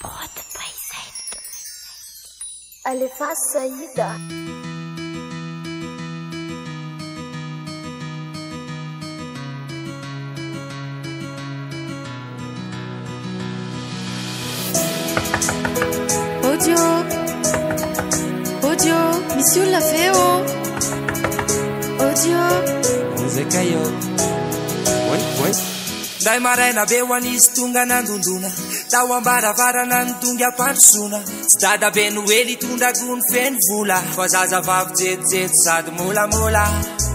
Prod by Z. Alefaso Saïda. Audio. Audio. Misy olona ve ô? Audio. Vonjekay ô. Oay, oay. Ndray maraina be ho an'izy tonga nandondona tao am-baravarana ny tonga am-pandrosoana. Tsy dadabe Noely hitondra gony feno vola fa zazavavy jetijety sady molamola.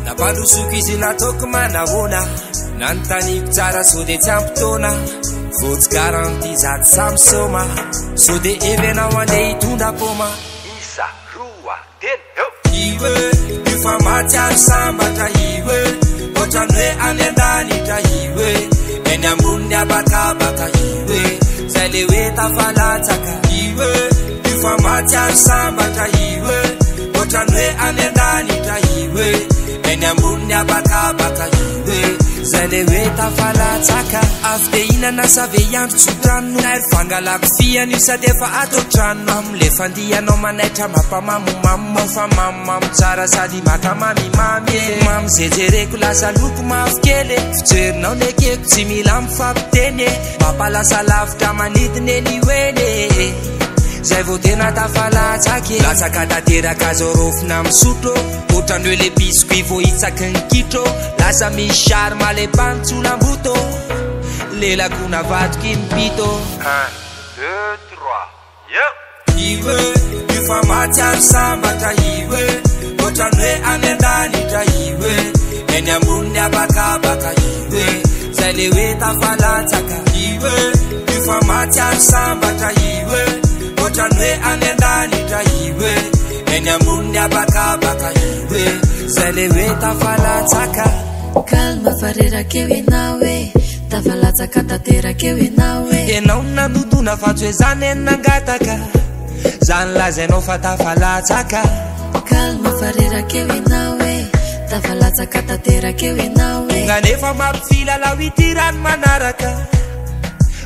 Nampandrosoko izy nataoko manahoana, nanontaniako tsara sao dia tsy ampy taona. Vao tsy garanti za tsy samy soma, sao dia hevenao andeha hitondra paoma. Isa, roa, telo, eo! Io e, io fa mahatsiaro sambatra io e, ohatran'ny hoe any an-danitra io e, eny ambonin'ny habakabaka io e, zay le hoe tafalatsaka io e, io fa mahatsiaro sambatra io e, ohatran'ny hoe any an-danitra io e, eny ambonin'ny habakabaka io e, zay le hoe tafalatsaka. Avy te hihinana sa ve hiandry tso-drano? Ary fangalako fihana io sady efa ato an-trano. Amle fandihanao manaitra mampamamomamo, fa mamomamo tsara sady maka mamimamy e. Mamy zay jereko lasa loko mavokely e, fijerinao nekeko tsy mila mifampiteny e, mampalasa lavitra manidina eny ho eny e, zay vao tena tafalatsaka e. Latsaka tanteraka zao raofina misotro, ohatran'ny hoe le biscuit vao hitsaky ny kitro, lasa misy charme le mpantsolamboto, lelako navadiko impito. Un, deux, trois, eo! Io e, io fa mahatsiaro sambatra io e, ohatran'ny hoe any an-danitra io e, eny ambonin'ny habakabaka io e, zay le hoe tafalatsaka io e, io fa mahatsiaro sambatra io e, ohatran'ny hoe any an-danitra io e, eny ambonin'ny habakabaka io e, zay le hoe tafalatsaka. Calme fa reraka eo ianao e, tafalatsaka tanteraka eo ianao e. Ianao no nanodona fa tsy hoe za ne nangataka, za nilazainao fa tafalatsaka. Calme fa reraka eo ianao e, tafalatsaka tanteraka eo ianao e. Tonga nefa mampifilalao ity rano manaraka,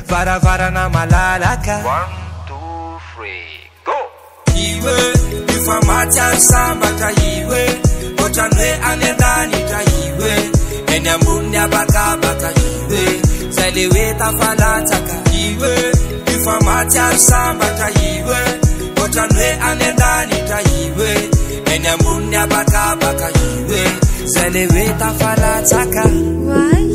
varavarana malalaka. One, two, three, go! Io e, io fa mahatsiaro sambatra io e, ohatran'ny hoe any an-danitra io e, eny ambonin'ny habakabaka io e, zay le hoe tafalatsaka io e, io fa mahatsiaro sambatra io e, ohatran'ny hoe any an-danitra io e, eny ambonin'ny habakabaka io e, zay le hoe tafalatsaka. Oay,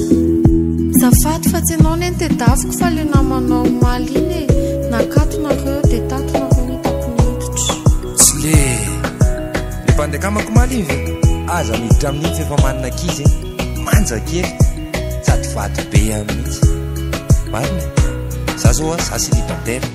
zafady fa tsy ianao ne no tedaviko fa le namanao omaly iny e, nakatonareo dia tatonareo no hitako niditra. Tsy le le mpandeha akamako omaly iny ve? Aza miditra amin'iny fa efa manana ankizy e, manja kely sady vato be ihany mihitsy. Marina e, za zao a, za célibataire.